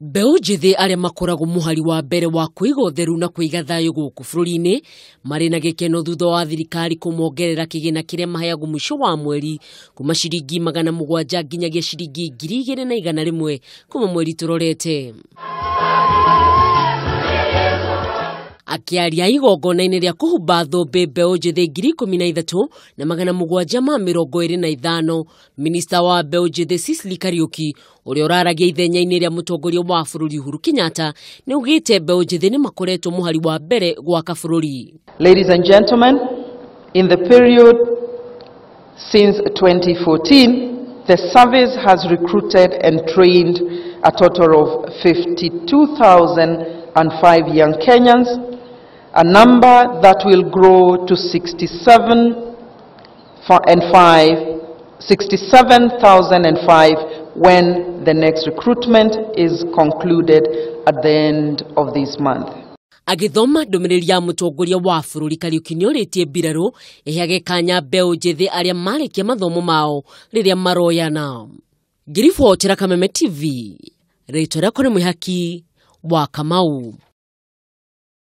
Mbeũ njĩthĩ arĩa makoragwo mũhari wa mbere wa kũiga ũtheru na kũiga thayũ gũkũ bũrũri-inĩ marĩ na gĩkeno thutha wa thirikari kũmongerera kĩgĩna kĩrĩa maheagwo mũico wa mweri kuma ciringi 700 nginyagia ciringi 2100 kuma mweri tũrorete. Akĩaria igongona-inĩ rĩa kũhumba thũmbĩ mbeũ njĩthĩ 13,725, minista wa mbeũ njĩthĩ Sicily Kariuki ũrĩa ũraragia ithenya-inĩ rĩa mũtongoria wa bũrũri Uhuru Kenyatta nĩ augĩte mbeũ njĩthĩ nĩ makoretwo mũhari wa mbere gwaka bũrũri. Ladies and gentlemen, in the period since 2014, the service has recruited and trained a total of 52,005 young Kenyans, a number that will grow to 67,005 when the next recruitment is concluded at the end of this month. Agĩthoma ndũmĩrĩri ya mũtongoria wa bũrũri Kariuki nĩorĩtie mbirarũ ĩheage kanya mbeũ njĩthĩ arĩa marĩkia mathomo mao rĩrĩa maroyana. Ngĩribotera Kameme TV, rĩtwa rĩakwa nĩ Mwĩhaki wa Kamau.